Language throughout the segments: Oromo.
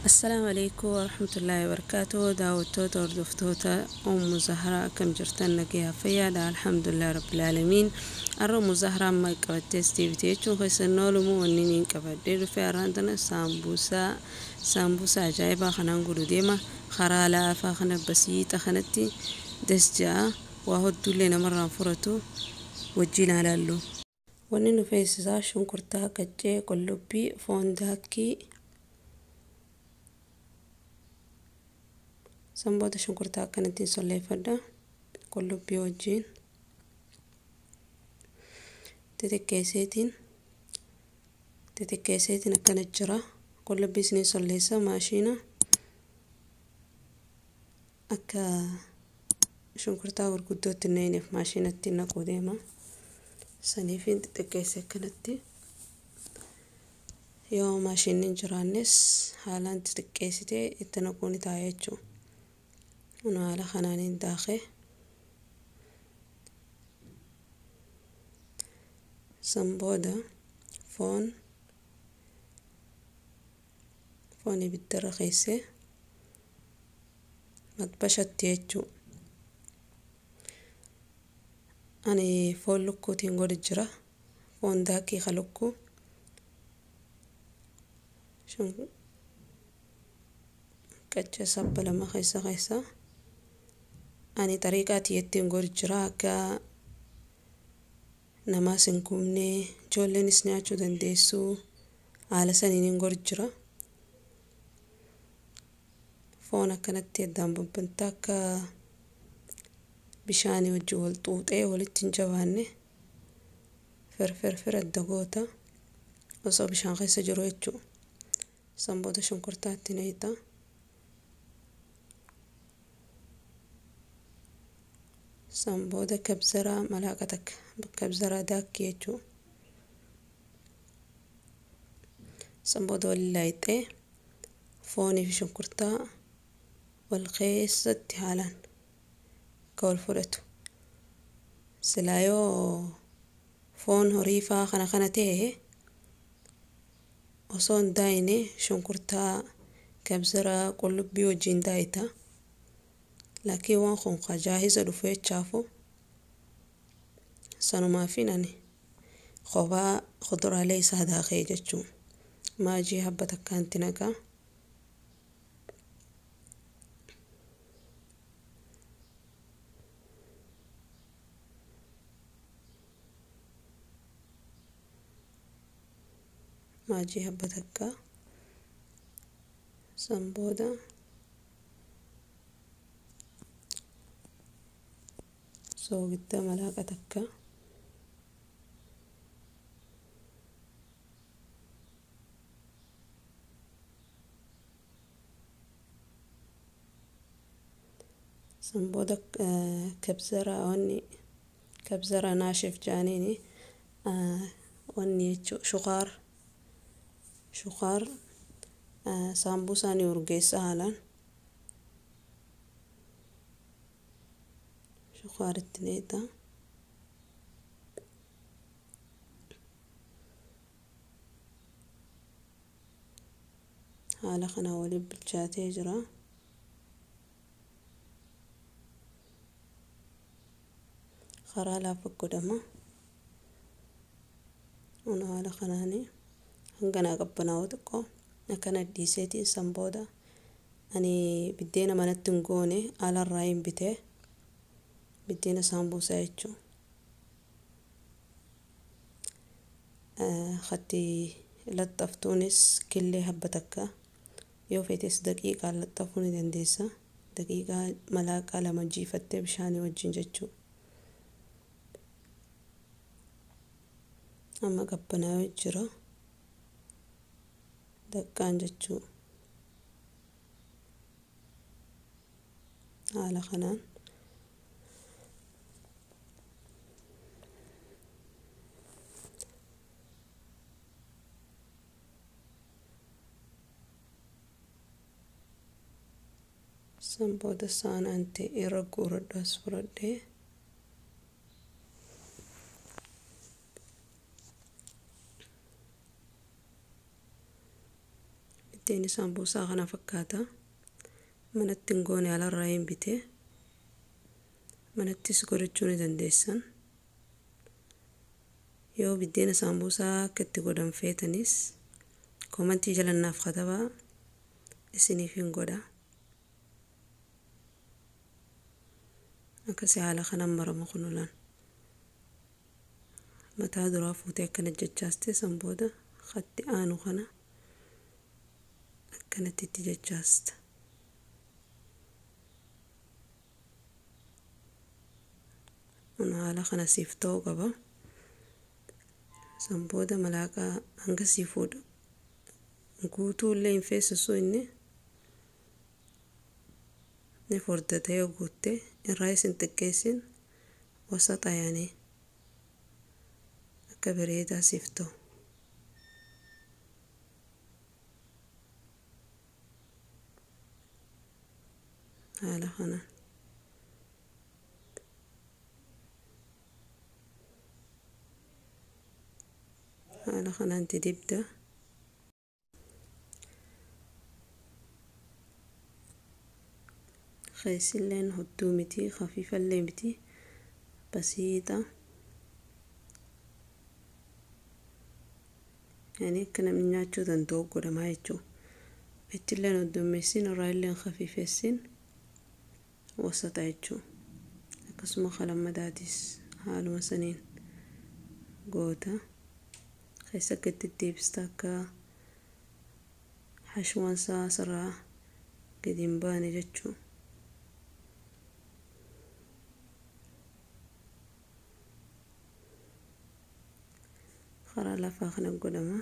Assalaamu alaikum warahmatullaahi wabarakaatuh. Daawwattoota, hordoftoota Ummu Zahraa, akkam jirtan? Nagayaa, fayyaadha? Alhamdulillahi rabbil aalamiin. Har'a Ummu Zahraa amma qabattee deebite jechuun keessan oolumu. Wanni niin qabadhee dhufe har'aan tana saambuusaa, saambuusaa ajaa'ibaa kanaan godhu deema. Karaa laafaa kana, basiixa kanatti das ja'a, waa hodduullee namarraan furatu wajjin ilaallu. Wanni nu feesisaa shunkurtaa, qaccee, qullubbii, foon daakkii. Sanboota shunkurtaa akkanattiin solleeffadha. Qullubbii wajjin xixiqqeesseetiin akkana jira. Qullubbii isiniin solleessa maashiina, akka shunkurtaa gurguddootti hin naqneef maashinatti naquu deema. Saniifin xixiqqeesse akkanatti. Yoo maashinni hin jiraannes haalaan xixiqqeessitee itti naquu ni ta'a jechuudha. Kun haala kanaan daakee. San booda foon ibiddarra keessee maxbashatti jechuudha. Ani foon lukkuutiin godhu jira. Foon daakii ka lukkuu. Qaccee sabba lama keessa. Ani xariiqaa tiyyattiin godhu jira, akka namaas hin gubne, ijoolleenis nyaachuu dandeessu, haala saniin hin godhu jira. Foon akkanatti addaan babbantaa, akka bishaanii wajjin wal xuuxee walitti hin jabaanne firfirfir adda goota osoo bishaan keessa jiru jechuudha. San booda shunkurtaa itti naqxa. San booda kabzaraa malaaqa takka, kabzaraa daakkii jechuudha. San booda waliin laayixee foonii fi shunkurtaa wal keessatti haalaan akka wal fudhatu. Silaa yoo foon horii faa kana ta'e, osoo hin daayine shunkurtaa, kabzaraa, qullubbii wajjin daayita. Laakiin waan kun ka jaahiza dhufu jechaafu, sanumaafin ani kophaa kuduraalee isaa daakee jechuudha. Maajii habba takkaan itti naqaa. Maajii habba takka. San booda soogidda malaaqa takka. San booda kabzaraa, wanni kabzaraa naashif jaaniini wanni jechuu, shukaar. Shukaar saambusaa ni urgeessa haalaan. Shukaar itti naqxa. Haala kanaan waliin bilchaatee jira. Karaa laafa godhama. Kun haala kanaani hanganaa qabbanaa'u xiqqoo akkana dhiiseetiin. San booda ani biddeena manatti hin goone, alarraa hin bitee biddeena saambuusaa jechuudha. Hatti laxxaftuunis killee habba takka, yoo feetes daqiiqaan laxxafuu ni dandeessa. Daqiiqaa malaaqaa 2 jiifattee bishaanii wajjin jechuudha. Amma qabbanaa'ee jira. Daqqaan jechuudha. Haala kanaan. San booda saanaan ta'e irra guuradhu as fudhadhee. Biddeenni saambuusaa kana fakkaata. Manatti hin goone, alarraa hin bite. Manattis godhachuu ni dandeessan. Yoo biddeena saambuusaa akka itti godhan feetanis koomantii jala naaf katabaa, isiniif hin godha. Akkasii haala kanaan marama kunulaan. Mataa duraa fuutee akkana jechaaste, san booda hatti aanu kana akkanatti itti jechaasta. Kun haala kana siif ta'uu qaba. San booda malaaqaa hanga sii fuudhu guutuu illee hin feessisu, inni ni furdata yoo guutte, irraa isin xiqqeessin, wasaxa yaanii akka bareedaa siif ta'u. Haala kanaan. Haala kanaan didibda. Keessilleen hudduu miti, khafiifallee miti, basiixa. Yani akka namni nyaachuu danda'u godhamaa jechuudha. Ittilleen heddummeessin, irraa illee khafiifessin, wasaxa jechuudha. Akkasuma kalammadaatis haaluma saniin goota. Keessa akka itti deebista akka hashwaan isaa asirraa gadi hin baane jechuudha. Karaa lafaa kana godhama.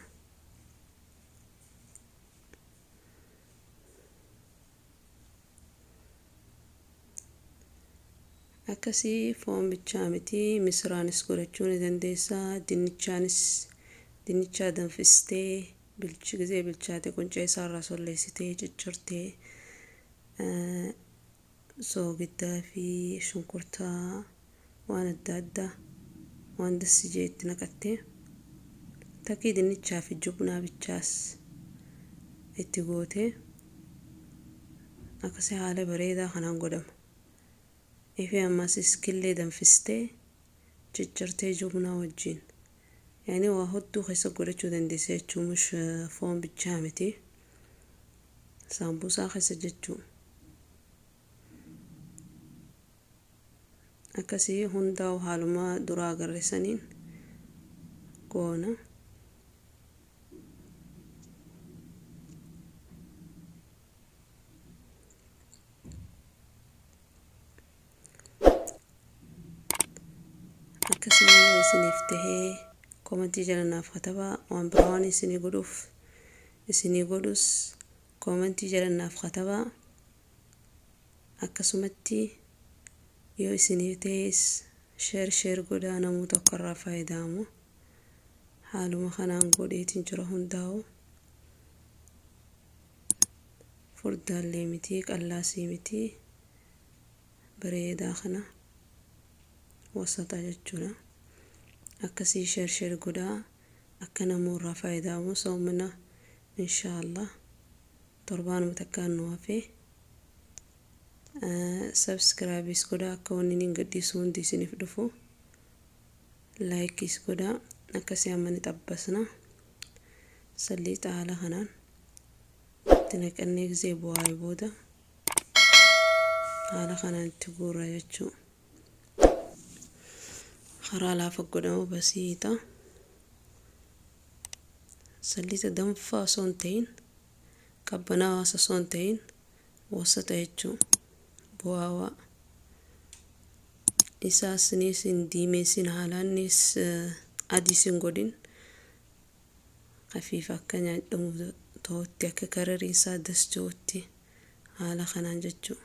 Akkasii foon bichaa miti, misiraanis godhachuu ni dandeessa. Dinnichaanis, dinnichaa danfistee bilchi gisee bilchaate quncee isaarraa solleessitee ciccirtee soogiddaa fi shunkurtaa waan adda addaa waan dassi jee itti naqattee, takkii dinnichaa fi jubnaa bichaas itti gootee akkasii haala bareedaa kanaan godhama. Ifee ammas iskillee danfistee ciccirtee jubnaa wajjin. Yani waa hedduu keessa godhachuu dandeessa jechuun mush foon bichaa miti. Saambuusaa keessa jechuu. Akkasii hundaa'u haaluma duraa agarreessaniin goona. Akkasii isiniif tahee koomantii jala naaf katabaa. Waan biraa waan isinii godhuuf isinii godhus koomantii jala naaf katabaa. Akkasumatti yoo isiniif ta'es share share godhaa, namuu tokko irraa fayyadamu. Haaluma kanaan godheetiin jira hundaa'u. Furdaallee miti, qallaasii miti, bareedaa kana wasaxa jechuudha. Akkasii share share godhaa akka namuu irraa fayyadamu. Soomana inshaallah torbaanuma takkaan nu hafee. Subscribe godhaa akka wanni hin gadhiisu hundi isiniif dhufu. Like godhaa. Akkasii amma ni xabbasna. Salliixa haala kanaan itti naqannee gisee bu'aa booda haala kanaan itti guurra jechuu. Karaa laafa godhamu, basiixa. Salliixa danfaa osoo hin ta'in, qabbanaawaa osoo hin ta'in, wasaxa jechuu, bu'aawaa. Isaas nis hin diimeessin, haalaannis adiis hin godhin, khafiifa akka nyaadhamuuf ta'utti, akka karariin isaa das jirutti haala kanaan jechuu.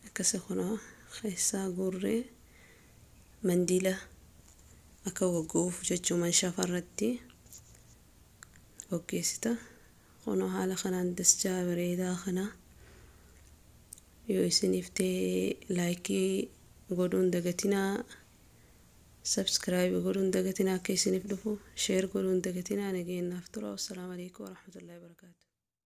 Akkasa kunoo keessaa guurree mandiila akka goggoguuf jechuu manshafa irratti goggeessita. Kunoo haala kanaan dasjaa bareedaa kana yoo isiniif ta'e like godhuun dagatinaa. Sabskraayibii godhuun dagatinaa akka isiniif dhufu sheer godhuun dagatinaa nageenyaaf tura. Wassalaamu alaikum warahmatullahi wabarakaatu.